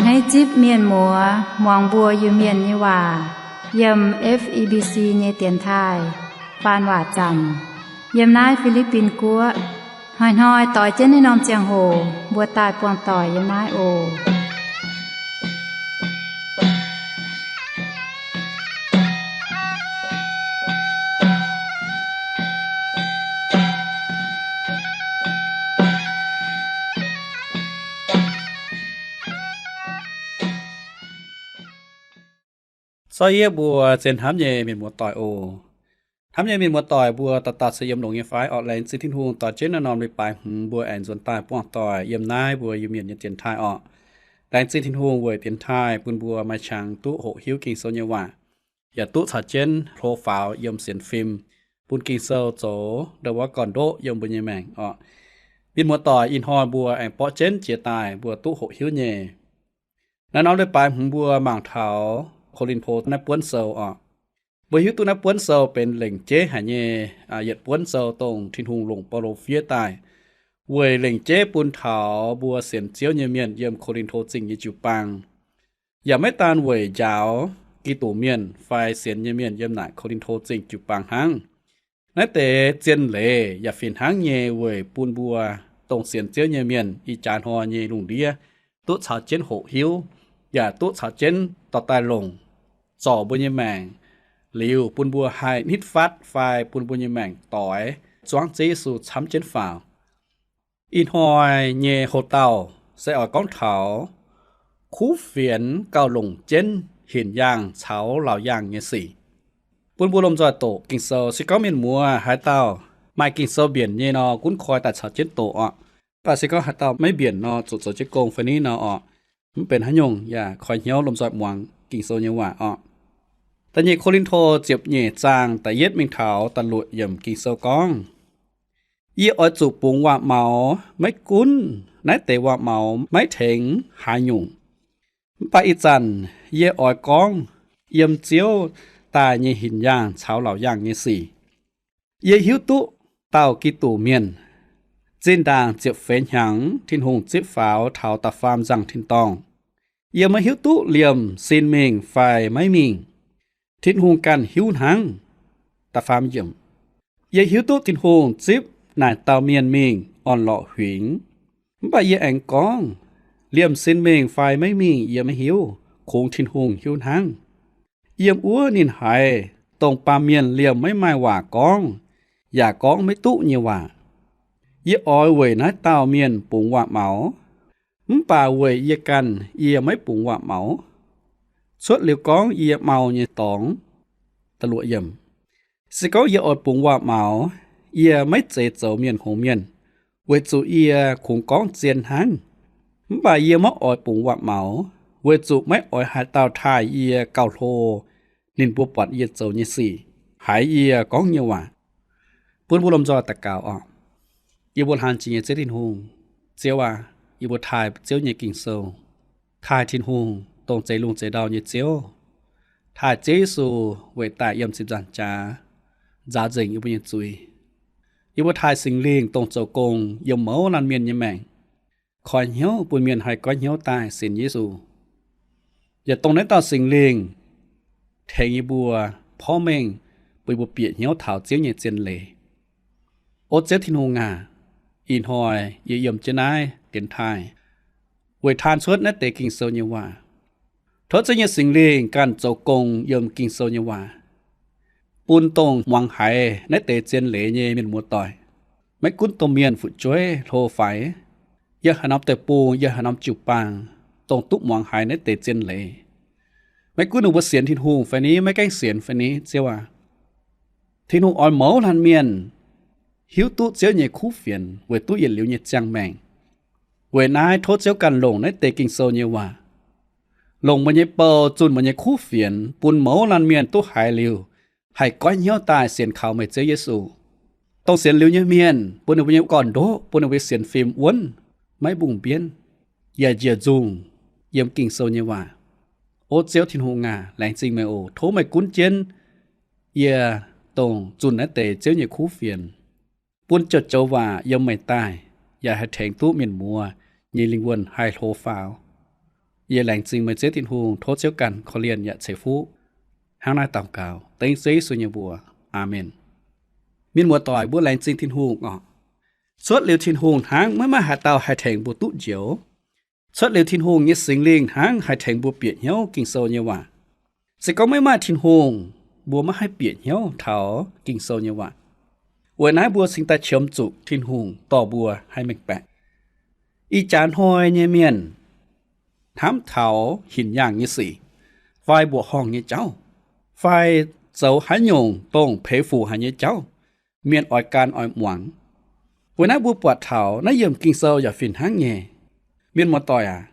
Naaiv zipv mienh muoz muangx mbuo Iu-Mienh nyei waac yiem F E B C nyei dienx taaih faan waac zaamc yiem naaiv Fi^li^bin Guoqv. Hnoi-hnoi doix jienv naaiv norm ziangh hoc mbuo daaih buangh doic yiem naaiv oc. Sorv yie mbuo zien hnamv nyei mienh muoz-doic oc. Hnamv nyei mienh muoz-doic mbuo dauh dauh se yiem longx nyei fai orqc? Laengz zingh Tin-Hungh doix jienv naaiv norm leiz-baaix hmz mbuo aengx nzuonx daaih buangh doic yiem naaiv mbuo Iu-Mienh nyei dienx taaih orqc. Laengz zingh Tin-Hungh weic dienx taaih bun mbuo maaih qangx duqv hoqc hiuv Ging-Sou nyei waac, yaac duqv caux jienv hlo faaux yiem sienx fim, bun Ging-Sou zoux ndau wuov gorn-ndoqv yiem mbuo nyei maengc orqc. Mienh muoz-doic, ih hnoi mbuo aengx borqv jienv jiex daaih mbuo duqv hoqc hiuv nyei. Naaiv norm leiz-baaix hmz mbuo mangc taux Ko^lin^to naaiv buonv sou orqc. Mbuo hiuv duqv naaiv buonv sou benx lengc jeiv haic nyei yietc buonv sou dongh Tin-Hungh longc Baulo fiev daaih, weic lengc jeiv bun taux mbuo sienx Ziouv nyei mienh yiem Ko^lin^to Zingh nyei jiu-baang, yaac maiv daan weic njaaux Giduc mienh fai sienx nyei mienh yiem naaic Ko^lin^to Zingh jiu-baang hnangv. Naaiv deix zien leiz yaac fih hnangv nyei weic bun mbuo dongh sienx Ziouv nyei mienh ih jaax hnoi nyei lungh ndiev duqv caux jienv hoqc hiuv, yaac duqv caux jienv dorh daaih longc zorc mbuo nyei maengc, liuz bun mbuo haih nitv fatv fai bun mbuo nyei maengc doix zuangv Ziouv Yesu camv jienv faaux. Ih hnoi nyei hoc-dauh se oix gorngv taux kuv fienx gauh longc jienv hinc yaangh caux laauc yaangh nyei sic. Bun mbuo lomh nzoih doqc Ging-Sou. Se gorngv mienh muoz haaix dauh maaih Ging-Sou mbienc nyei nor, gunv koi daaih caux jienv doqc orqc. Mv baac se gorngv haaix dauh maiv mbienc nor, zuqc zoux jienv gong fai ni nor orqc, mv benx haaix nyungc, yaac koi hnyouv lomh nzoih muangx Ging-Sou nyei waac orqc. Da'nyeic Ko^lin^to ziepc nyeic zaang da'yietv mingh taux da'luoqc yiemc Ging-Sou gorngv, Yie oix zuqc bungx waac-maux, maiv gunv naaiv deix waac-maux maiv tengx haaix nyungc. Mv baac ih zanc yie oix gorngv yiem Ziouv daaih nyei hinc yaangh caux laauc yaangh nyei sic. Yie hiuv duqv dauh Giduc mienh, zinh ndaangc ziepc feix hnyangx Tin-Hungh zipv faaux taux da'faam nzangc tin-dorngh, yie maiv hiuv duqv liemh sin mingh fai maiv mingh. Tin-Hungh ganh hiuv hnangv. Da'faam yiemc, yie hiuv duqv Tin-Hungh zipv naaic dauh mienh mingh orn-lorqc huingx. Mv baac yie aengx gorngv, liemh sin mingh fai maiv mingh yie maiv hiuv, kungx Tin-Hungh hiuv hnangv. Yiem wuov ninh haiz dongh baamh mienh liemh maiv maaih waac gorngv, yaac gorngv maiv duqv nyei waac. Yie oix weic naaiv dauh mienh bungx waac-maux, mv baac weic yie ganh yie maiv bungx waac-maux, cuotv liuz gorngv yie mau nyei dorngx. Se gorngv yie oix bungx waac-maux, yie maiv zeiz zoux mienh hngongx mienh, weic zuqc yie kungx gorngv zien hnangv. Mv baac yie maiv oix bungx waac-maux, weic zuqc maiv oix haaix dauh taaih yie gauh hlo ninh mbuo buatc yie zoux nyei sic, haiz yie gorngv nyei waac. Bun mbuo lomh nzoih daux gaux orqc. Yie mbuo hlang jiex nyei Ziouv Tin-Hungh, Ziouv aac, yie mbuo taaih Ziouv nyei Ging-Sou, taaih Tin-Hungh, dongh zeix lungh zeix ndau nyei Ziouv, taaih Ziouv Yesu weic daaih yiem ziepc nzaangc jaax nzaaux nzengc yie mbuo nyei zuiz. Yie mbuo taaih Singx Lingh dongh zoux gong yiem mouz laanh mienh nyei maengc, koi hnyouv bun mienh haih goiv hnyouv daaih sienx Yesu. Yaac dongh naaiv dauh Singx Lingh tengx yie mbuo porv mengh bun yie mbuo bieqc hnyouv taux Ziouv nyei zien leiz. O Ziouv Tin-Hungh aac, ih hnoi yie yiem jienv naaiv dienx taaih weic taan cuotv naaiv deix Ging-Sou nyei waac. Tov Ziouv nyei Singx Lingh ganh zoux gong yiem Ging-Sou nyei waac, bun dongh muangx haiz naaiv deix zien leiz nyei mienh muoz-doic, maiv gunv domh mienh fu'jueiv hlo faix, yiem haaix norm deic-bung, yiem haaix norm jiu-baang, dongh duqv muangx haiz naaiv deix zien leiz, maiv gunv ninh mbuo sienx Tin-Hungh fai ni, maiv gaengh sienx fai ni, Ziouv aac, Tin-Hungh oix mouz laanh mienh hiuv duqv Ziouv nyei kuv fienx weic duqv yietc liuz nyei ziangh maengc. Weic naaiv tov Ziouv ganh longc naaiv deix Ging-Sou nyei waac, longc meih nyei bou zunh meih nyei kuv fienx bun mouz laanh mienh duqv haiz liuz, haih goiv hnyouv daaih sienx kaux meih Ziouv Yesu. Dongh sienx liuz nyei mienh, bun ninh mbuo nyei gorn-ndoqv, bun ninh mbuo nyei sienx fim wuonv, maiv mbungh mbienv, yaac njiec nzungh yiem Ging-Sou nyei waac. O Ziouv Tin-Hungh aac, laengz zingh meih oc. Tov meih gunv jienv yie dongh zunh naaiv deix Ziouv nyei kuv fienx, bun joux-joux waac yiem meih daaih, yaac haih tengx duqv mienh muoz nyei lingh wuonh haih hlo faaux. Yie laengz zingh meih Ziouv Tin-Hungh, tov Ziouv ganh korv-lienh yaac ceix fuqv. Hnangv naaiv daux gaux dengv Ziouv Yesu nyei mbuox. Aamen. Mienh muoz-doic, mbuo laengz zingh Tin-Hungh oc. Cuotv liuz Tin-Hungh hnangv maiv maaih haaix dauh haih tengx mbuo duqv njoux. Cuotv liuz Tin-Hungh nyei Singx Lingh hnangv haih tengx mbuo bieqc hnyouv Ging-Sou nyei waac. Se gorngv maiv maaih Tin-Hungh, mbuo maiv haih bieqc hnyouv taux Ging-Sou nyei waac. Weic naaiv mbuo cingx daaih qiemx zuqc Tin-Hungh dorh mbuo haih mengh baeqc. Ih jaax hnoi nyei mienh hnamv taux hinc yaangh nyei sic, fai mbuoqc horngh nyei jauv, fai zoux haaix nyungc dongh peix fuc haic nyei jauv, mienh oix gan oix muangx. Weic naaiv mbuo buatc taux naaiv yiemc Ging-Sou yaac fih hnangv nyei. Mienh muoz-doic aac,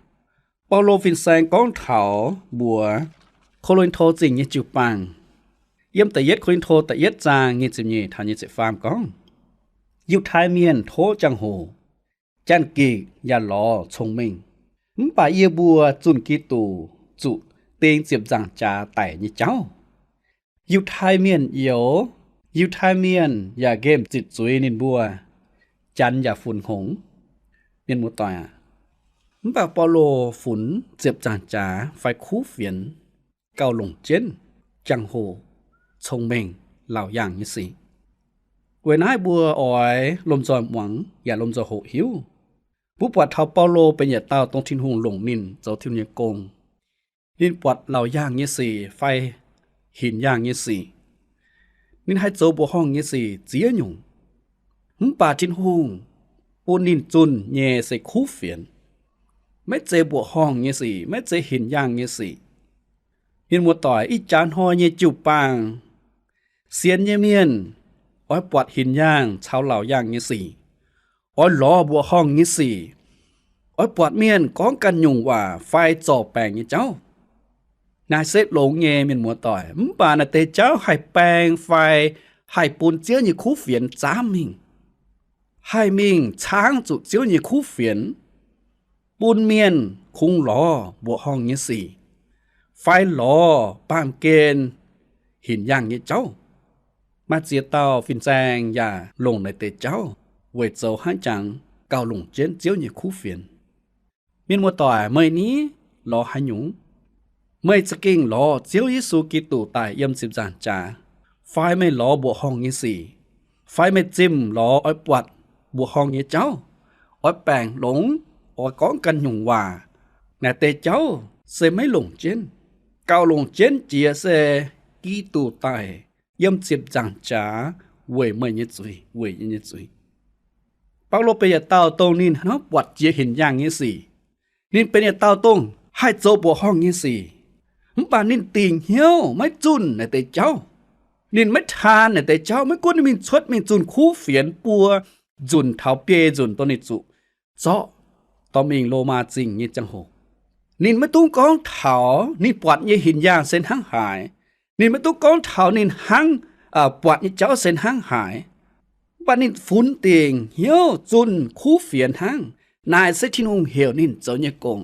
Baulo fin-saeng gorngv taux mbuox Ko^lin^to Zingh nyei jiu-baang, yiem da'yietv Ko^lin^to da'yietv zaang nyic ziepc nyeic taux nyic ziepc faam gorngv, Yiutai Mienh tov jangx-hoc, janx-gikc yaac lorz cong-mengh. Mv baac yie mbuo zunh Giduc zuqc ding ziepc nzaangc jaax daic nyei jauv. Yiutai Mienh youx, Yiutai Mienh yaac nqemh zitc zuiz ninh mbuo, janx yaac funx hngongx. Mienh muoz-doic aac, mv baac Baulo funx ziepc nzaangc jaax fai kuv fienx gauh longc jienv jangx-hoc, cong-mengh, laauc yaangh nyei sic. Weic naaiv mbuo oix lomh nzoih muangx yaac lomh nzoih hoqc hiuv. Mbuo buatc taux Baulo benx yietc dauh dongh Tin-Hungh longc ninh zoux Tin-Hungh nyei gong. Ninh buatc laauc yaangh nyei sic fai hinc yaangh nyei sic. Ninh haih zoux mbuoqc horngh nyei sic ziex nyungc. Mv baac Tin-Hungh bun ninh zunh nyei se kuv fienx, maiv zeiz mbuoqc horngh nyei sic, maiv zeiz hinc yaangh nyei sic. Mienh muoz-doic, ih jaax hnoi nyei jiu-baang, sienx nyei mienh oix buatc hinc yaangh caux laauc yaangh nyei sic, oix lorz mbuoqc horngh nyei sic, oix buatc mienh gorngv ganh nyungc waac fai zorc baengc nyei jauv. Naaiv se longx nyei, mienh muoz-doic, mv baac naaiv deix jauv haih baeng fai haih bun Ziouv nyei kuv fienx zaamv mingh, haih mingh caangv zuqc Ziouv nyei kuv fienx, bun mienh kungx lorz mbuoqc horngh nyei sic fai lorz baamh gen hinc yaangh nyei jauv. Maaih ziex dauh fin-saeng yaac longc naaiv deix jauv weic zoux hnangv jangx gauh longc jienv Ziouv nyei kuv fienx. Mienh muoz-doic, meih ni lorz haaix nyungc? Meih za'gengh lorz Ziouv Yesu Giduc daic yiem ziepc nzaangc jaax, fai meih lorz mbuoqc horngh nyei sic, fai meih zimh lorz oix buatc mbuoqc horngh nyei jauv, oix baengc longx, oix gorngv ganh nyungc waac, naaiv deix jauv se maiv longc jienv. Gauh longc jienv jiex se Giduc daic yiem ziepc nzaangc jaax weic meih nyei zuiz, weic yie nyei zuiz. Baulo benx yietc dauh dongh ninh hnangv buatc jiex hinc yaangh nyei sic. Ninh benx yietc dauh dongh haih zoux mbuoqc horngh nyei sic, mv baac ninh dingc hnyouv maiv zunh naaiv deix jauv. Ninh maiv taan naaiv deix jauv, maiv gunv ninh mingh cuotv mingh zunh kuv fienx buo nzunc taux biei nzunc dongh ninh zuqc zorqv dorh mingh Lomaa Zingh nyei ziangh hoc. Ninh maiv dungx gorngv taux ninh buatc nyei hinc yaangh se hnangv haaix. Ninh maiv dungx gorngv taux ninh hnangv, buatc nyei jauv se hnangv haaix. Mv baac ninh funx dingc hnyouv zunh kuv fienx hnangv. Naaiv se Tin-Hungh heuc ninh zoux nyei gong.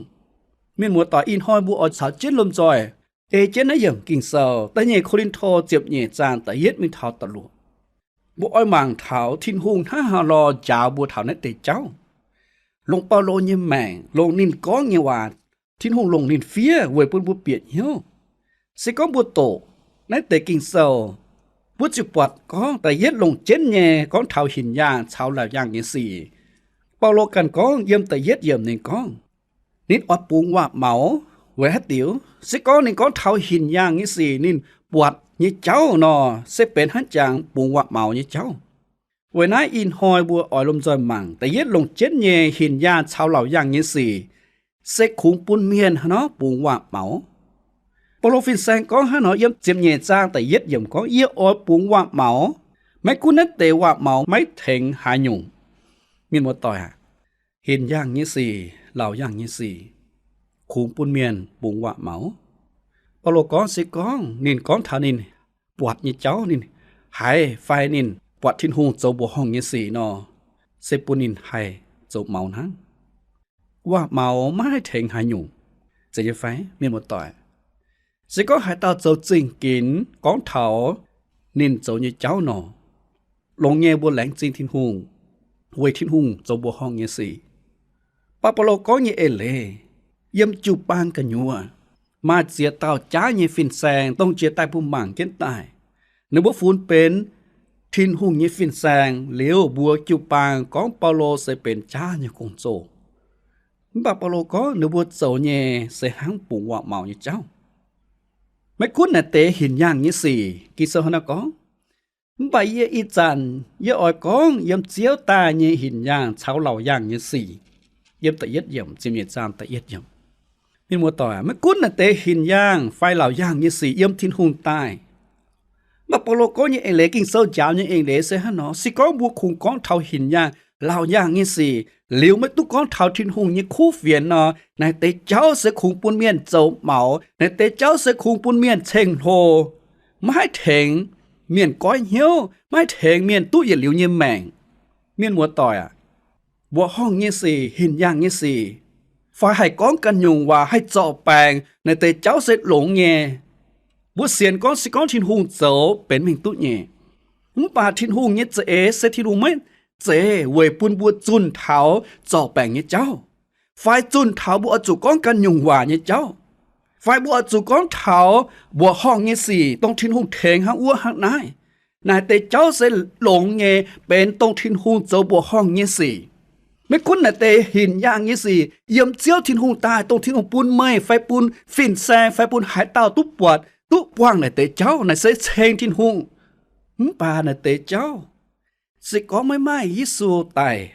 Mienh muoz-doic, ih hnoi mbuo oix caux jienv lomh nzoih ei jienv naaiv yiemc Ging-Sou da'nyeic Ko^lin^to ziepc nyeic zaang da'yietv mingh taux da'luoqc. Mbuo oix mangc taux Tin-Hungh hnangv haaix nor njaaux mbuo taux naaiv deix jauv. Longc Baulo nyei maengc, longc ninh gorngv nyei waac, Tin-Hungh longc ninh fiev weic bun mbuo bieqc hnyouv. Se gorngv mbuo doqc naaiv deix Ging-Sou, mbuo ziouc buatc gorngv da'yietv longc jienv nyei gorngv taux hinc yaangh caux laauc yaangh nyei sic. Baulo ganh gorngv yiem da'yietv yiemc ninh gorngv, ninh oix bungx waac-maux. Weic haaix diuc? Se gorngv ninh gorngv taux hinc yaangh nyei sic ninh buatc nyei jauv nor, se benx hnangv jangx bungx waac-maux nyei jauv. Weic naaiv ih hnoi mbuo oix lomh nzoih mangc da'yietv longc jienv nyei hinc yaangh caux laauc yaangh nyei sic se kungx bun mienh haaix nor bungx waac-maux. Baulo fin-saeng gorngv hnangv nor yiem ziepc nyeic zaang da'yietv yiemc gorngv, yie oix bungx waac-maux, maiv gunv naaiv deix waac-maux maiv tengx haaix nyungc. Mienh muoz-doic aac, hinc yaangh nyei sic, laauc yaangh nyei sic kungx bun mienh bungx waac-maux. Baulo gorngv se gorngv ninh gorngv taux ninh buatc nyei jauv ninh haiz fai ninh buatc Tin-Hungh zoux mbuoqc horngh nyei sic nor, se bun ninh haih zoux maux hnangv. Waac-maux maiv haih tengx haaix nyungc. Zeiz nyei fai, mienh muoz-doic? Se gorngv haaix dauh zoux zingh ginx gorngv taux ninh zoux nyei jauv nor, longx nyei mbuo laengz zingh Tin-Hungh weic Tin-Hungh zoux mbuoqc horngh nyei sic. Baulo gorngv nyei eix leiz, yiem jiu-baang gu'nyuoz maaih ziex dauh jaav nyei fin-saeng dongh jiex daaih bun mangc jienv daaih. Ninh mbuo funx benx Tin-Hungh nyei fin-saeng liuz, mbuox jiu-baang gorngv Baulo se benx jaav nyei gong-zoh. Mv baac Baulo gorngv ninh mbuo zoux nyei se hnangv bungx waac-maux nyei jauv. Maiv gunv naaiv deix hinc yaangh nyei sic, Ging-Sou hnangv naaiv gorngv, mv baac yie ih zanc yie oix gorngv yiem Ziouv daaih nyei hinc yaangh caux laauc yaangh nyei sic. Yiem da'yietv yiemc, ziepc nyeic zaang da'yietv yiemc. Mienh muoz-doic, maiv gunv naaiv deix hinc yaangh fai laauc yaangh nyei sic yiem Tin-Hungh daaih, mv baac Baulo gorngv nyei eix leiz, Ging-Sou njaaux nyei eix leiz se hnangv nor. Se gorngv mbuo kungx gorngv taux hinc yaangh, laauc yaangh nyei sic, liuz maiv duqv gorngv taux Tin-Hungh nyei kuv fienx nor, naaiv deix jauv se kungx bun mienh zoux maux. Naaiv deix jauv se kungx bun mienh ceng-hlo, maiv haih tengx mienh goiv hnyouv, maiv haih tengx mienh duqv yietc liuz nyei maengc. Mienh muoz-doic aac, mbuoqc horngh nyei sic, hinc yaangh nyei sic, fai haih gorngv ganh nyungc waac, haih zorc baengc, naaiv deix jauv se longx nyei. Mbuo sienx gorngv se gorngv Tin-Hungh zoux benx mingh duqv nyei. Mv baac Tin-Hungh nyei za'eix se Tin-Hungh maiv zeiz weic bun mbuo zunh taux zorc baengc nyei jauv, fai zunh taux mbuo oix zuqc gorngv ganh nyungc waac nyei jauv, fai mbuo oix zuqc gorngv taux mbuoqc horngh nyei sic, dongh Tin-Hungh tengx hnangv wuov hnangv naaiv. Naaiv deix jauv se longx nyei, benx dongh Tin-Hungh zoux mbuoqc horngh nyei sic. Maiv gunv naaiv deix hinc yaangh nyei sic yiem Ziouv Tin-Hungh daaih, dongh Tin-Hungh bun meih fai bun fin-saeng fai bun haaix dauh duqv buatc, duqv buangh naaiv deix jauv, naaiv se ceng Tin-Hungh. Mv baac naaiv deix jauv, se gorngv maiv maaih Yesu daaih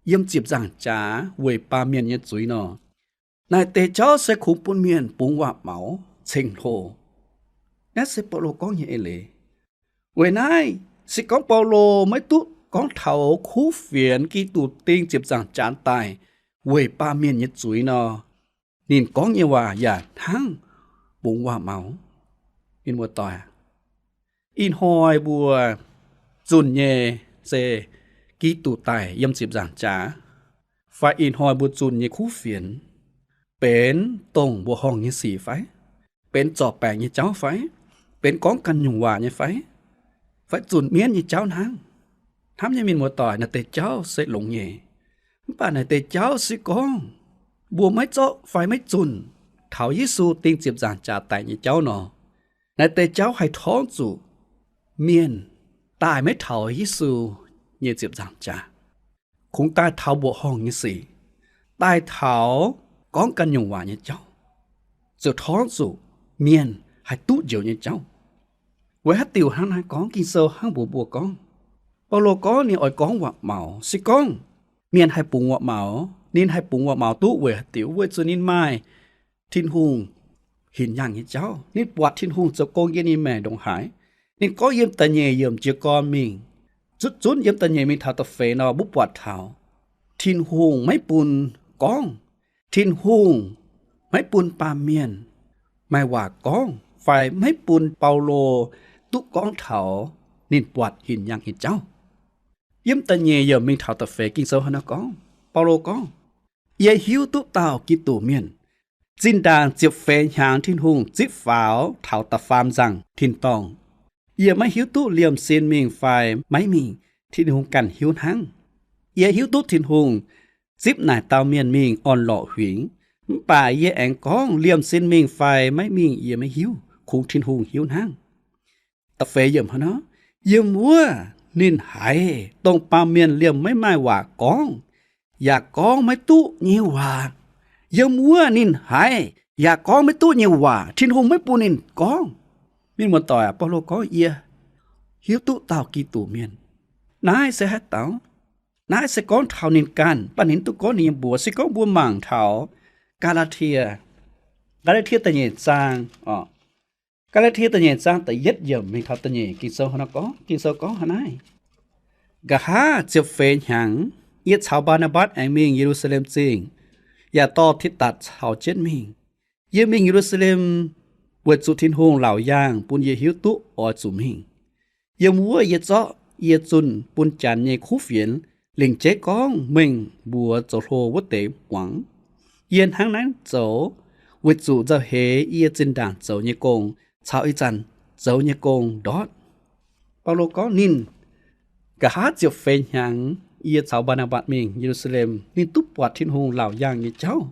yiem ziepc nzaangc jaax weic baamh mienh nyei zuiz nor, naaiv deix jauv se kungx bun mienh bungx waac-maux, ceng-hlo. Naaiv se Baulo gorngv nyei eix leiz. Weic naaiv, se gorngv Baulo maiv duqv gorngv taux kuv fienx Giduc ding ziepc nzaangc jaax daaih weic baamh mienh nyei zuiz nor, ninh gorngv nyei waac yaac hnangv bungx waac-maux. Mienh muoz-doic, ih hnoi mbuo zunh nyei se Giduc daic yiem ziepc nzaangc jaax, fai ih hnoi mbuo zunh nyei kuv fienx benx dongh mbuoqc horngh nyei sic fai? Benx zorc baengc nyei jauv fai? Benx gorngv ganh nyungc waac nyei fai? Fai zunh mienv nyei jauv hnangv? Hnamv nyei mienh muoz-doic, naaiv deix jauv se longx nyei. Mv baac naaiv deix jauv se gorngv mbuo maiv zorqv fai maiv zunh taux Yesu ding ziepc nzaangc jaax daic nyei jauv nor, naaiv deix jauv haih torngv zuqc mienh daaih maiv taux Yesu nyei ziepc nzaangc jaax, kungx daaih taux mbuoqc horngh nyei sic, daaih taux gorngv ganh nyungc waac nyei jauv, ziouc torngv zuqc mienh haih duqv njoux nyei jauv. Weic haaix diuc hnangv naaiv gorngv? Ging-Sou hnangv mbuox mbuo gorngv, Baulo gorngv ninh oix gorngv waac-maux. Se gorngv mienh haih bungx waac-maux, ninh haih bungx waac-maux duqv weic haaix diuc? Weic zuqc ninh maaih Tin-Hungh hinc yaangh nyei jauv. Ninh buatc Tin-Hungh zoux gong yiem ninh maengc ndongc haaix. Ninh gorngv yiem da'nyeic yiemc jiez gorn mingh, zutv zunv yiem da'nyeic mingh taux da'feix nor, mbuo buatc taux Tin-Hungh maiv bun gorngv, Tin-Hungh maiv bun baamh mienh maaih waac gorngv fai maiv bun Baulo duqv gorngv taux ninh buatc hinc yaangh nyei jauv. Yiem da'nyeic yiemc mingh taux da'feix Ging-Sou hnangv naaiv gorngv, Baulo gorngv, Yie hiuv duqv dauh Giduc mienh. Zinh ndaangc ziepc feix hnyangx Tin-Hungh zipv faaux taux da'faam nzangc tin-dorngh. Yie maiv hiuv duqv liemh sin mingh fai maiv mingh, Tin-Hungh ganh hiuv hnangv. Yie hiuv duqv Tin-Hungh zipv naaic dauh mienh mingh orn-lorqc huingx, mv baac yie aengx gorngv liemh sin mingh fai maiv mingh yie maiv hiuv, kungx Tin-Hungh hiuv hnangv. Da'feix yiemc hnangv nor, yiem wuov ninh haiz dongh baamh mienh liemh maiv maaih waac gorngv, yaac gorngv maiv duqv nyei waac. Yiem wuov ninh haiz yaac gorngv maiv duqv nyei waac, Tin-Hungh maiv bun ninh gorngv. Mienh muoz-doic aac, Baulo gorngv, Yie hiuv duqv dauh Giduc mienh. Naaiv se haaix dauh? Naaiv se gorngv taux ninh ganh, mv baac ninh duqv gorngv ninh nyei mbuox. Se gorngv mbuo mangc taux Gaa^laa^tie, Gaa^laa^tie da'nyeic zaang, Gaa^laa^tie da'nyeic zaang da'yietv yiemc mingh taux da'nyeic, Ging-Sou hnangv nor gorngv, Ging-Sou gorngv hnangv naaiv, Nqa'haav ziepc feix hnyangx, yie caux Mbaa^naa^mbatc aengx mingh Ye^lu^saa^lem Zingh, yaac dorh Tidatc caux jienv mingh. Yie mingh Ye^lu^saa^lem weic zuqc Tin-Hungh laauc yaangh bun yie hiuv duqv oix zuqc mingh. Yiem wuov yie zorqv yie zunh bun Janx nyei kuv fienx lingc jeiv gorngv mengh mbuox zoux hlo wuov deix muangx. Yie hnangv naaiv zoux weic zuqc nzauh heix yie zinh ndaangc zoux nyei gong caux ih zanc zoux nyei gong ndortv. Baulo gorngv ninh nqa'haav ziepc feix hnyangx yie caux Mbaa^naa^mbatc mingh Ye^lu^saa^lem, ninh duqv buatc Tin-Hungh laauc yaangh nyei jauv.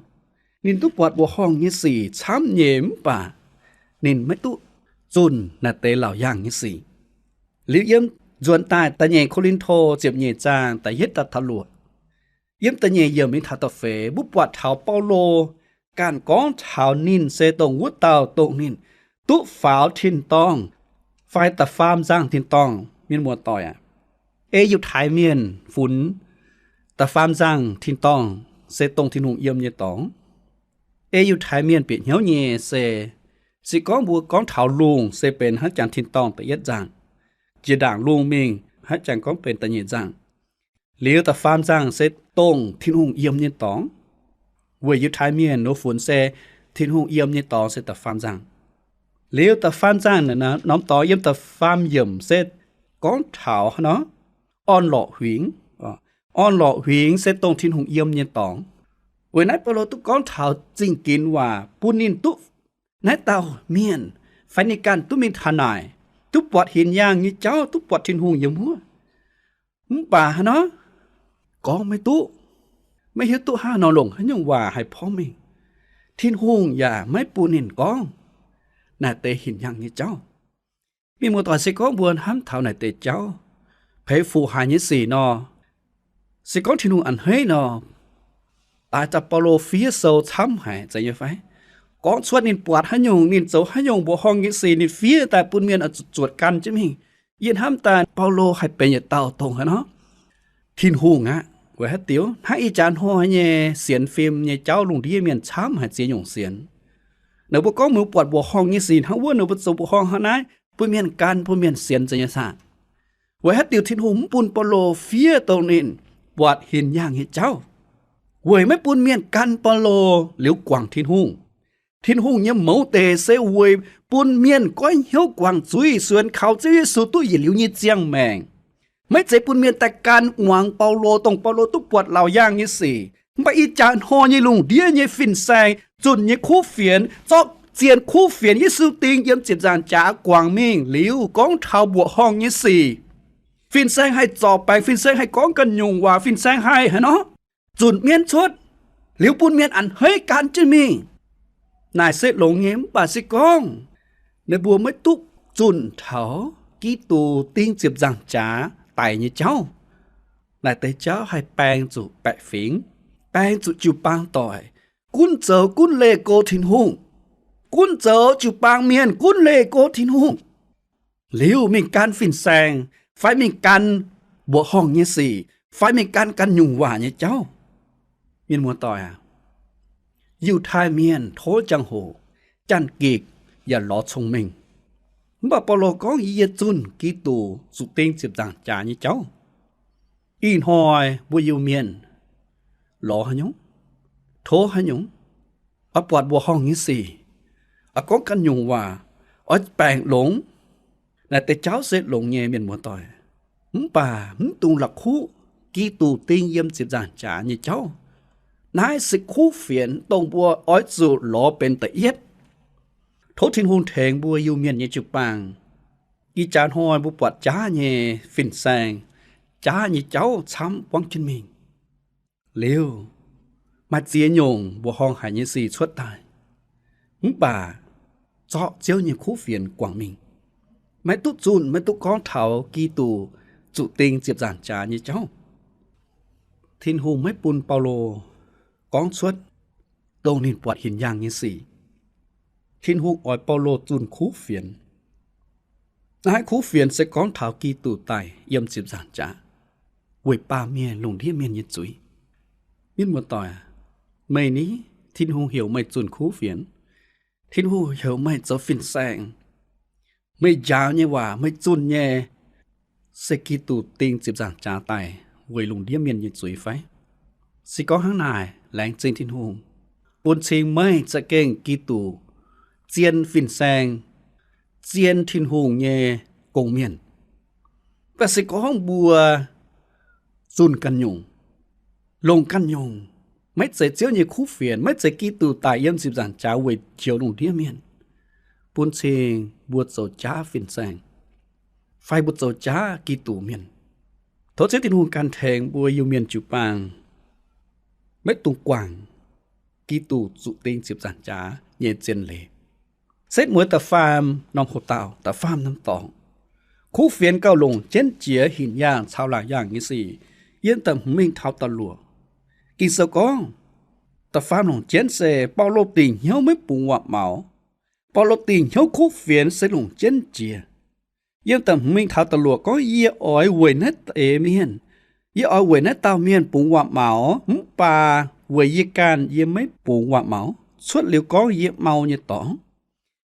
Ninh duqv buatc mbuoqc horngh nyei sic camv nyei mv baac ninh maiv duqv zunh naaiv deix laauc yaangh nyei sic. Liuz yiem nzuonx daaih da'nyeic Ko^lin^to ziepc nyeic zaang da'yietv daaih taux luoqc, yiem da'nyeic yiemc mingh taux da'feix, mbuo buatc taux Baulo ganh gorngv taux ninh se dongh wuov dauh dongh ninh duqv faaux tin-dorngh fai da'faam nzangh tin-dorngh. Mienh muoz-doic aac, ei Yiutai Mienh funx da'faam nzangh tin-dorngh se dongh Tin-Hungh yiem nyei dorngx. Ei Yiutai Mienh bieqc hnyouv nyei se, se gorngv mbuo gorngv taux lungh se benx haaix jangx tin-dorngh da'yietv nzangh, jiex ndaangc lungh mingh haaix jangx gorngv benx da'nyeic nzangh. Liuz da'faam nzangh se dongh Tin-Hungh yiem nyei dorngx. Weic Yiutai Mienh nor funx se Tin-Hungh yiem nyei dorngx se da'faam nzangh. Liuz da'faam nzangh naaic norm dorngx yiem da'faam yiemc se gorngv taux nor, orn-lorqc huingx. Orn-lorqc huingx se dongh Tin-Hungh yiem nyei dorngx. Weic naaiv Baulo duqv gorngv taux zingh ginx waac bun ninh duqv, naaiv dauh mienh fai ninh ganh duqv mingh taux naaic, duqv buatc hinc yaangh nyei jauv, duqv buatc Tin-Hungh yiem wuov. Mv baac haaix nor gorngv maiv duqv, maiv hiuv duqv hnangv haaix nor longc haaix nyungc waac haih porv mengh. Tin-Hungh yaac maiv bun ninh gorngv naaiv deix hinc yaangh nyei jauv. Mienh muoz-doic, se gorngv mbuo hnamv taux naaiv deix jauv, peix fuqv haic nyei sic nor, se gorngv Tin-Hungh a'hneiv nor, daaih daaih Baulo fiev sou camv haic zeiz nyei fai? Gorngv cuotv ninh buatc haaix nyungc, ninh zoux haaix nyungc mbuoqc horngh nyei sic, ninh fiev daaih bun mienh zuotc gan jienv mingh. Yie hnamv daaih Baulo haih benx yietc dauh dongh haaix nor, Tin-Hungh aqv. Weic haaix diuc? Hnangv ih jaax hnoi nyei sienx fim nyei jauv lungh ndiev mienh camv haic ziex nyungc sienx. Ninh mbuo gorngv mbuo buatc mbuoqc horngh nyei sic hnangv wuov, ninh mbuo zoux mbuoqc horngh hnangv naaiv, bun mienh gan, bun mienh sienx zeiz nyei saah? Weic haaix diuc Tin-Hungh mv bun Baulo fiev dongh ninh buatc hinc yaangh nyei jauv? Weic maiv bun mienh gan Baulo liuz guangc Tin-Hungh. Tin-Hungh nyei mouz deic se weic bun mienh goiv hnyouv guangc zuiz, suonx kaux Ziouv Yesu duqv yietc liuz nyei ziangh maengc. Maiv zeiz bun mienh daaih gan muangx Baulo, dongh Baulo duqv buatc laauc yaangh nyei sic. Mv baac ih jaax hnoi nyei lungh ndiev nyei fin-saeng, zunh nyei kuv fienx, zorqv zien kuv fienx Yesu ding yiem ziepc nzaangc jaax guangc mingh liuz gorngv taux mbuoqc horngh nyei sic. Fin-saeng haih zorc baengc, fin-saeng haih gorngv ganh nyungc waac, fin-saeng haih haaix nor zunc mienv cuotv, liuz bun mienh a'hneiv gan jienv mingh. Naaic se longx nyei, mv baac se gorngv ninh mbuo maiv duqv zunh taux Giduc ding ziepc nzaangc jaax daic nyei jauv, naaic deix jauv haih baeng zuqc baeqc fingx, baeng zuqc jiu-baang doic, gunv zoux gunv leih go Tin-Hungh, gunv zoux jiu-baang mienh, gunv leih go Tin-Hungh. Liuz mingh gan fin-saeng, fai mingh gan mbuoqc horngh nyei sic, fai mingh gan ganh nyungc waac nyei jauv. Mienh muoz-doic aac, Yiutai Mienh tov jangx-hoc, janx-gikc yaac lorz cong-mengh. Mv baac Baulo gorngv, yie zunh Giduc zuqc ding ziepc nzaangc jaax nyei jauv. Ih hnoi mbuo Iu-Mienh lorz haaix nyungc, tov haaix nyungc, oix buatc mbuoqc horngh nyei sic, oix gorngv ganh nyungc waac, oix baengc longx, naaic deix jauv se longx nyei, mienh muoz-doic. Mv baac mv dungx la'kuqv Giduc ding yiem ziepc nzaangc jaax nyei jauv. Naaiv se kuv fienx dongh mbuo oix zuqc lorz benx da'yietv. Tov Tin-Hungh tengx mbuo Iu-Mienh nyei jiu-baang. Ih jaax hnoi mbuo buatc jaav nyei fin-saeng, jaav nyei jauv camv buangv jienv mingh. Liuz, maaih ziex nyungc mbuoqc horngh haic nyei sic cuotv daaih. Mv baac zorqv Ziouv nyei kuv fienx guangc mingh. Maiv duqv zunh, maiv duqv gorngv taux Giduc zuqc ding ziepc nzaangc jaax nyei jauv. Tin-Hungh maiv bun Baulo gorngv cuotv dongh ninh buatc hinc yaangh nyei sic. Tin-Hungh oix Baulo zunh kuv fienx. Naaiv kuv fienx se gorngv taux Giduc daic yiem ziepc nzaangc jaax weic baamh mienh lungh ndiev mienh nyei zuiz. Mienh muoz-doic aac, meih ni, Tin-Hungh heuc meih zunh kuv fienx. Tin-Hungh heuc meih zoux fin-saeng. Meih njaaux nyei waac, meih zunh nyei se Giduc ding ziepc nzaangc jaax daic weic lungh ndiev mienh nyei zuiz fai? Se gorngv hnangv naaic, laengz zingh Tin-Hungh bun cing meih za'gengh Giduc zien fin-saeng, zien Tin-Hungh nyei gong-mienh. Mv baac se gorngv mbuo zunh ganh nyungc, longc ganh nyungc, maiv zeiz Ziouv nyei kuv fienx, maiv zeiz Giduc daic yiem ziepc nzaangc jaax weic njoux lungh ndiev mienh, bun cing mbuo zoux jaav fin-saeng, fai mbuo zoux jaav Giduc mienh. Tov Ziouv Tin-Hungh ganh tengx mbuo Iu-Mienh jiu-baang maiv dungx guangc Giduc zuqc ding ziepc nzaangc jaax nyei zien leiz. Setv mueiz da'faam norm houx-daauh, da'faam norm dorngx. Kuv fienx gauh longc jienv jiex hinc yaangh caux laauc yaangh nyei sic yiem da'hmz mingh taux da'luoqc. Ging-Sou gorngv, da'faam longc jienv se Baulo dingc hnyouv maiv bungx waac-maux. Baulo dingc hnyouv kuv fienx se longc jienv jiex. Yiem da'hmz mingh taux da'luoqc gorngv, yie oix weic naaiv deix mienh, yie oix weic naaiv dauh mienh bungx waac-maux, mv baac weic yie ganh yie maiv bungx waac-maux. Cuotv liuz gorngv yie mau nyei dorngx.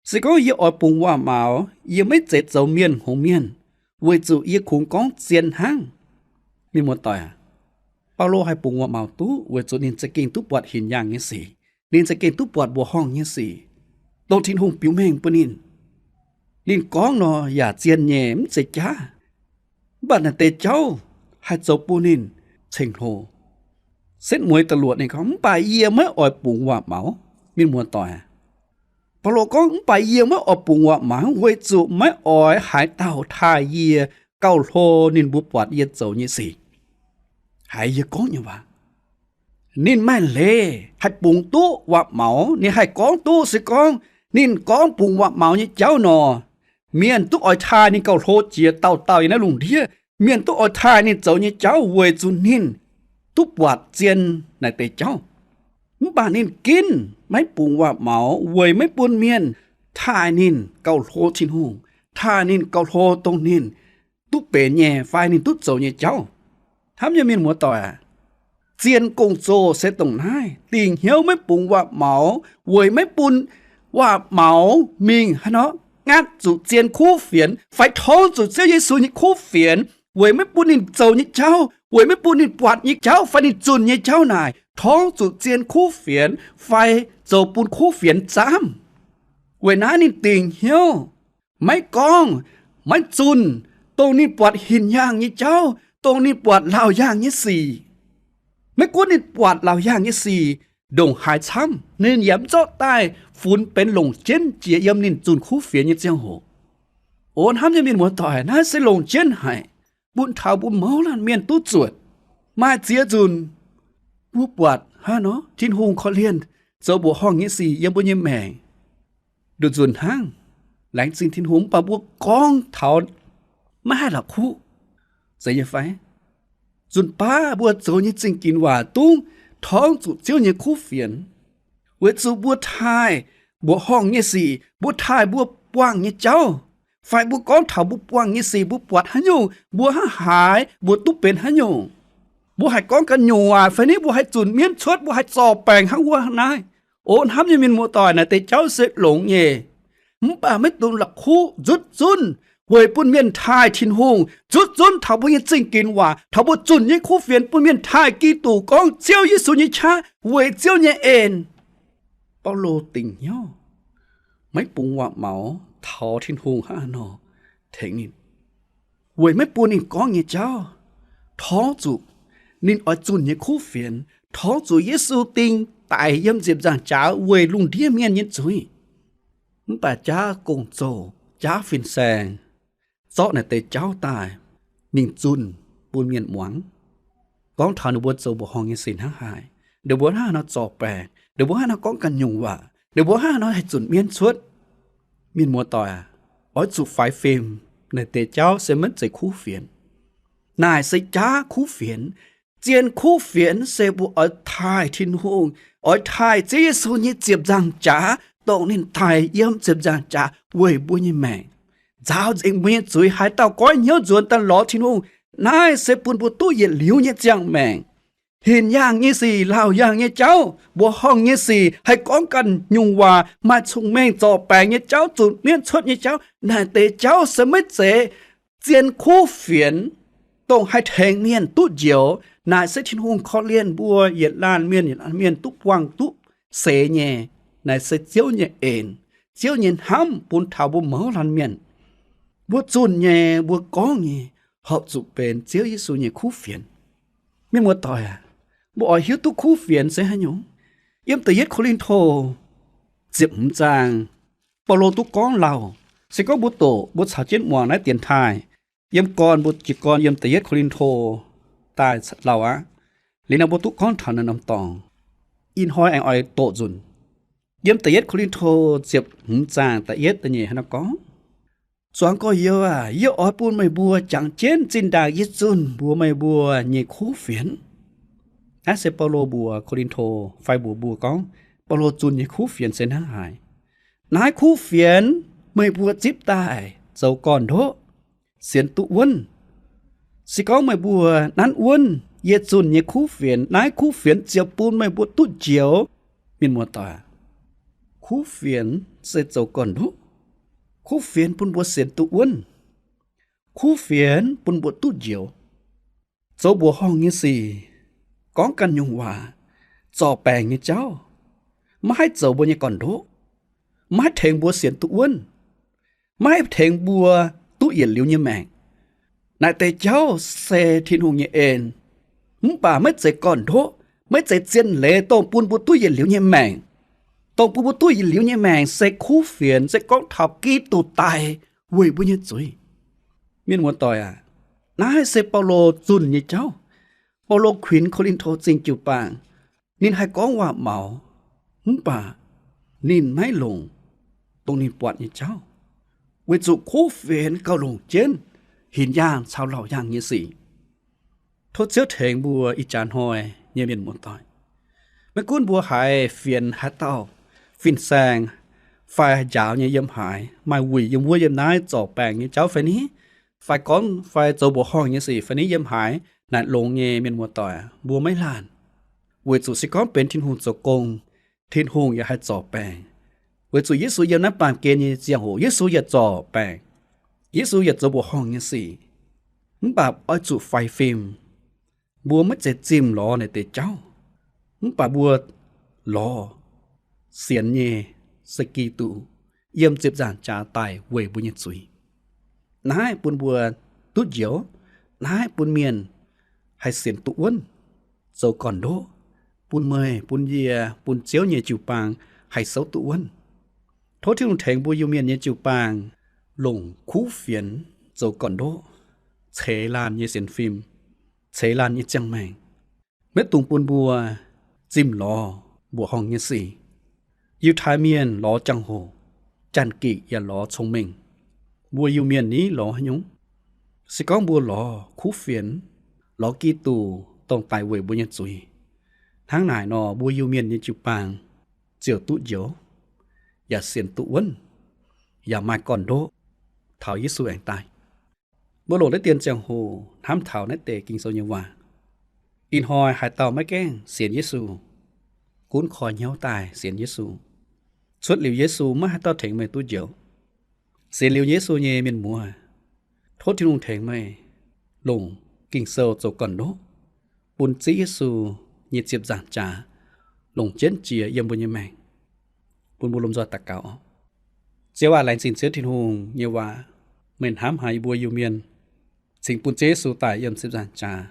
Se gorngv yie oix bungx waac-maux, yie maiv zeiz zoux mienh hngongx mienh, weic zuqc yie kungx gorngv zien hnangv. Mienh muoz-doic aac, Baulo haih bungx waac-maux duqv weic zuqc ninh za'gengh duqv buatc hinc yaangh nyei sic. Ninh za'gengh duqv buatc mbuoqc horngh nyei sic, dongh Tin-Hungh biux mengh bun ninh. Ninh gorngv nor yaac zien nyei, mv zeiz jaav. Mv baac naaiv deix jauv haih zoux bun ninh ceng-hlo. Setv mueiz da'luoqc ninh gorngv, mv baac yie maiv oix bungx waac-maux. Mienh muoz-doic aac, Baulo gorngv, mv baac yie maiv oix bungx waac-maux weic zuqc maiv oix haaix dauh taaih yie gauh hlo ninh mbuo buatc yie zoux nyei sic. Haiz yie gorngv nyei waac, ninh maaih leiz haih bungx duqv waac-maux, ninh haih gorngv duqv. Se gorngv ninh gorngv bungx waac-maux nyei jauv nor, mienh duqv oix taaih ninh gauh hlo jiex dauh dauh yiem naaiv lungh ndiev. Mienh duqv oix taaih ninh zoux nyei jauv weic zuqc ninh duqv buatc zien naaiv deix jauv. Mv baac ninh ginv maiv bungx waac-maux weic maiv bun mienh taaih ninh gauh hlo Tin-Hungh, taaih ninh gauh hlo dongh ninh duqv benx nyei fai ninh duqv zoux nyei jauv. Hnamv nyei mienh muoz-doic aac, zien gong-zoh se dongh naaiv, dingc hnyouv maiv bungx waac-maux weic maiv bun waac-maux mingh haaix nor ngatv zuqc zien kuv fienx fai torngv zuqc Ziouv Yesu nyei kuv fienx, weic maiv bun ninh zoux nyei jauv, weic maiv bun ninh buatc nyei jauv fai ninh zunh nyei jauv naaic torngv zuqc zien kuv fienx fai zoux bun kuv fienx zaamv. Weic naaiv ninh dingc hnyouv maiv gorngv, maiv zunh dongh ninh buatc hinc yaangh nyei jauv, dongh ninh buatc laauh yaangh nyei sic. Maiv gunv ninh buatc laauh yaangh nyei sic ndongc haaix camv, ninh yaac mv zorqv daaih funx benx longc jienv jiex yiem ninh zunh kuv fienx nyei ziangh hoc. O hnamv nyei mienh muoz-doic, naaiv se longc jienv haic bun taux mbuo mouz laanh mienh duqv zuotc. Maaih ziex nzunc mbuo buatc hnangv nor Tin-Hungh korv-lienh zoux mbuoqc horngh nyei sic yiem mbuo nyei maengc. Nduqc nzunc hnangv, laengz zingh Tin-Hungh, mv baac mbuo gorngv taux maiv haih la'kuqv, zeiz nyei fai? Nzunc baav mbuo zoux nyei zingh ginx waac dungv torngv zuqc Ziouv nyei kuv fienx, weic zuqc mbuo taaih mbuoqc horngh nyei sic, mbuo taaih mbuo buangh nyei jauv, fai mbuo gorngv taux mbuo buangh nyei sic, mbuo buatc haaix nyungc, mbuo hnangv haaix, mbuo duqv benx haaix nyungc. Mbuo haih gorngv ganh nyungc waac fai ni? Mbuo haih zunc mienv cuotv, mbuo haih zorc baengc hnangv wuov naaiv. O hnamv nyei mienh muoz-doic, naaiv deix jauv se longx nyei. Mv baac maiv dungx la'kuqv, nzutv zunv weic bun mienh taaih Tin-Hungh, nzutv zunv taux mbuo nyei zingh ginx waac, taux mbuo zunh nyei kuv fienx bun mienh taaih Giduc gorngv Ziouv Yesu nyei qaqv weic Ziouv nyei en. Baulo dingc hnyouv maiv bungx waac-maux taux Tin-Hungh hnangv haaix nor tengx ninh, weic maiv bun ninh gorngv nyei jauv torngv zuqc ninh oix zunh nyei kuv fienx, torngv zuqc Yesu ding daic yiem ziepc nzaangc jaax weic lungh ndiev mienh nyei zuiz. Mv baac jaav gong-zoh, jaav fin-saeng zorqv naaiv deix jauv daaih mingh zunh bun mienh muangx, gorngv taux ninh mbuo zoux mbuoqc horngh nyei sic hnangv haaix, ninh mbuo hnangv haaix nor zorc baengc, ninh mbuo hnangv haaix nor gorngv ganh nyungc waac, ninh mbuo hnangv haaix nor haih zunc mienv cuotv. Mienh muoz-doic aac, oix zuqc faix fim. Naaiv deix jauv se maiv zeiz kuv fienx. Naaic se jaav kuv fienx. Zien kuv fienx se mbuo oix taaih Tin-Hungh, oix taaih Ziouv Yesu nyei ziepc nzaangc jaax, dongh ninh daic yiem ziepc nzaangc jaax weic mbuo nyei maengc, nzaaux nzengc mbuo nyei zuiz. Haaix dauh goiv hnyouv nzuonx daaih lorz Tin-Hungh, naaiv se bun mbuo duqv yietc liuz nyei ziangh maengc. Hinc yaangh nyei sic, laauh yaangh nyei jauv, mbuoqc horngh nyei sic, haih gorngv ganh nyungc waac, maaih cong-mengh zorc baengc nyei jauv, zunc mienv cuotv nyei jauv, naaic deix jauv se maiv zeiz zien kuv fienx, dongh haih tengx mienh duqv njoux. Naaic se Tin-Hungh korv-lienh mbuo yietc laanh mienh, yietc laanh mienh duqv buangh duqv seix nyei. Naaic se Ziouv nyei en, Ziouv nyei hnamv bun taux mbuo mouz laanh mienh. Mbuo zunh nyei, mbuo gorngv nyei, horpc zuqc benx Ziouv Yesu nyei kuv fienx. Mienh muoz-doic aac, mbuo oix hiuv duqv kuv fienx se haaix nyungc? Yiem da'yietv Ko^lin^to ziepc hmz zaang, Baulo duqv gorngv lauh, se gorngv mbuo doqc, mbuo caux jienv muangx naaiv dienx taaih, yiem gorn, mbuo jiez gorn yiem da'yietv Ko^lin^to daaih lauh aqv. Liuz nor mbuo duqv gorngv taux naaiv norm dorngx. ih hnoi aengx oix doqc nzunc. Yiem da'yietv Ko^lin^to ziepc hmz zaang da'yietv da'nyeic hnangv naaiv gorngv, Zuangx gorx-youz aac, yie oix bun meih mbuo jangx jienv zinh ndaangc yie zunh mbuox meih mbuo nyei kuv fienx. Naaiv se Baulo mbuox Ko^lin^to fai mbuox mbuo gorngv Baulo zunh nyei kuv fienx se hnangv haaix. Naaiv kuv fienx meih mbuo zipv daaih zoux gorn-ndoqv, sienx duqv wuonv. Se gorngv meih mbuo nanv wuonv yie zunh nyei kuv fienx, naaiv kuv fienx ziouc bun meih mbuo duqv njoux. Mienh muoz-doic, kuv fienx se zoux gorn-ndoqv. Kuv fienx bun mbuo sienx duqv wuonv. Kuv fienx bun mbuo duqv njoux. Zoux mbuoqc horngh nyei sic, gorngv ganh nyungc waac, zorc baengc nyei jauv, maiv haih zoux mbuo nyei gorn-ndoqv, maiv haih tengx mbuo sienx duqv wuonv, maiv haih tengx mbuo duqv yietc liuz nyei maengc. Naaic deix jauv se Tin-Hungh nyei en, mv baac maiv zeiz gorn-ndoqv, maiv zeiz zien leiz dongh bun mbuo duqv yietc liuz nyei maengc. Dongh bun mbuo duqv yietc liuz nyei maengc se kuv fienx, se gorngv taux Giduc daic weic mbuo nyei zuiz. Mienh muoz-doic aac, naaiv se Baulo zunh nyei jauv. Baulo kuinx Ko^lin^to Zingh jiu-baang, ninh haih gorngv waac-maux, mv baac ninh maiv longc dongh ninh buatc nyei jauv, weic zuqc kuv fienx gauh longc jienv hinc yaangh caux laauc yaangh nyei sic. Tov Ziouv tengx mbuo ih jaax hnoi nyei mienh muoz-doic. Maiv gunv mbuo haiz fienx haaix dauh fin-saeng fai njaaux nyei yiem haaix, maaih wuic yiem wuov yiem naaiv zorc baengc nyei jauv fai ni, fai gorngv fai zoux mbuoqc horngh nyei sic fai ni yiem haaix, naaic longx nyei mienh muoz-doic, mbuo maiv laanh. Weic zuqc se gorngv benx Tin-Hungh zoux gong, Tin-Hungh yaac haih zorc baengc. Weic zuqc Yesu yiem naaiv baamh gen nyei ziangh hoc, Yesu yaac zorc baengc. Yesu yaac zoux mbuoqc horngh nyei sic. Mv baac oix zuqc faix fim. Mbuo maiv zeiz zimh lorz naaic deix jauv, mv baac mbuo lorz sienx nyei se Giduc yiem ziepc nzaangc jaax daic weic mbuo nyei zuiz. Naaiv bun mbuo duqv njoux, naaiv bun mienh haih sienx duqv wuonv, zoux gorn-ndoqv, bun meih, bun yie, bun Ziouv nyei jiu-baang haih souv duqv wuonv. Tov Tin-Hungh tengx mbuo Iu-Mienh nyei jiu-baang longc kuv fienx zoux gorn-ndoqv, ceix laanh nyei sienx fim, ceix laanh nyei ziangh maengc, maiv dungx bun mbuo zimh lorz mbuoqc horngh nyei sic. Yiutai Mienh lorz jangx-hoc, Janx-Gikc yaac lorz cong-mengh. Mbuo Iu-Mienh ni lorz haaix nyungc? Se gorngv mbuo lorz kuv fienx, lorz Giduc dongh daic weic mbuo nyei zuiz, hnangv naaic nor mbuo Iu-Mienh nyei jiu-baang ziouc duqv njoux, yaac sienx duqv wuonv, yaac maaih gorn-ndoqv taux Yesu aengx daaih. Mbuo longc naaiv dien ziangh hoc hnamv taux naaiv deix Ging-Sou nyei waac. Ih hnoi haaix dauh maiv gaengh sienx Yesu, gunv koi hnyouv daaih sienx Yesu, cuotv liuz Yesu maiv haaix dauh tengx meih duqv njoux. Sienx liuz Yesu nyei mienh muoz, tov Tin-Hungh tengx meih longc Ging-Sou zoux gorn-ndoqv, bun Ziouv Yesu nyei ziepc nzaangc jaax longc jienv jiex yiem mbuo nyei maengc. Bun mbuo lomh nzoih daux gaux oc. Ziouv aac, laengz zingh Ziouv Tin-Hungh nyei waac. Meih hnamv haiz yie mbuo Iu-Mienh cingx bun Ziouv Yesu daaih yiem ziepc nzaangc jaax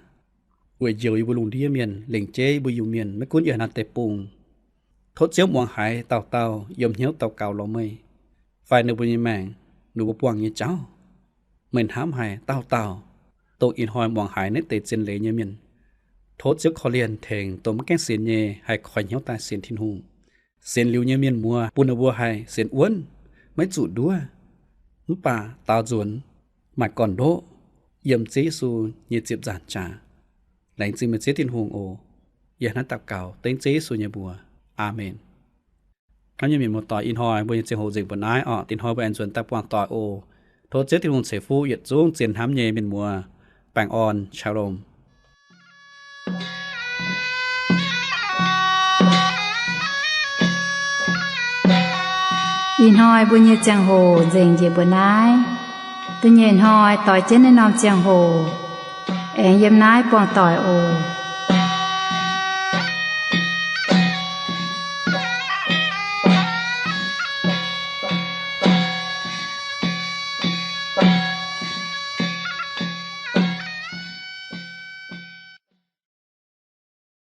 weic njoux yie mbuo lungh ndiev mienh, lengc jeiv yie mbuo Iu-Mienh maiv gunv yiem haaix norm deic-bung. Tov Ziouv muangx haiz dauh dauh yiem hnyouv daux gaux lorz meih, fai ninh mbuo nyei maengc, ninh mbuo buangh nyei jauv. Meih hnamv haiz dauh dauh dongh ih hnoi muangx haiz naaiv deix zien leiz nyei mienh. Tov Ziouv korv-lienh tengx dongh maiv gaengh sienx nyei haih koi hnyouv daaih sienx Tin-Hungh. Sienx liuz nyei mienh muoz bun ninh mbuo haih sienx wuonv, maiv zuqc nduov, mv baac daaux nzuonx, maaih gorn-ndoqv yiem Ziouv Yesu nyei ziepc nzaangc jaax. Laengz zingh meih Ziouv Tin-Hungh oc. Yie hnamv daux gaux dengv Ziouv Yesu nyei mbuox. Aamen. Hnamv nyei mienh muoz-doic, ih hnoi mbuo nyei ziangh hoc nzengc mbuo naaiv oc. Dingc hnoi mbuo aengx nzuonx daaih buangh doic oc. Tov Ziouv Tin-Hungh ceix fuqv yietc zungv zien hnamv nyei mienh muoz. Baengh orn, Shalom. Ih hnoi mbuo nyei ziangh hoc nzengc njiec mbuo naaiv. Da'nyeic hnoi doix jienv naaiv norm ziangh hoc aengx yiem naaiv buangh doic oc.